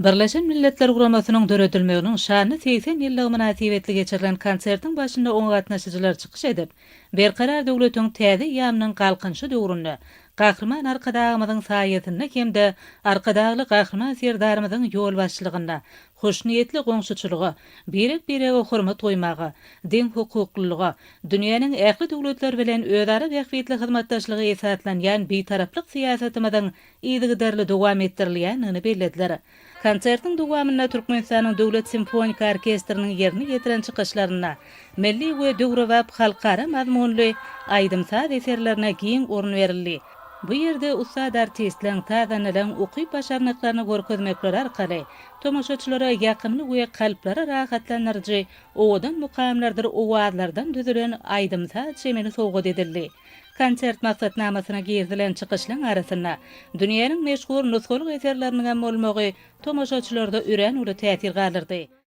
Birleşen Milletler Guramasynyň döredilmeginiň şanly 80 ýyllygy mynasybetli geçirilen konsertiň başynda oňa gatnaşyjylar çykyş edip, Berkarar döwletiň täze eýýamynyň Galkynyşy döwründe Gahryman Arkadagymyzyň saýasynda hem-de Arkadagly Gahryman Serdarymyzyň ýolbaşçylygynda hoşniýetli goňşuçylyga, birek-birege hormat goýmaga, deňhukuklylyga, dünýäniň ähli döwletleri bilen özara bähbitli hyzmatdaşlyga esaslanýan Bitaraplyk syýasatymyzyň yzygiderli dowam etdirilýändigini bellediler. Konsertiň dowamynda Türkmenistanyň Döwlet simfoniki orkestriniň ýerine ýetiren çykyşlarynda milli we döwrebap halkara mazmunly aýdym-saz eserlerine giň orun berildi. Bu ýerde ussat artistleň, sazandalaň ukyp-başarnyklaryny görkezmekleri arkaly tomaşaçylara ýakymly we kalplary rahatlandyryjy owadan mukamlardyr owazlardan düzülen aýdym-saz çemeni sowgat edildi. Konsert maksatnamasyna girizilen çykyşlaň arasynda dünýäniň meşhur nusgalyk eserleriniňem bolmagy tomaşaçylarda örän uly täsir galdyrdy.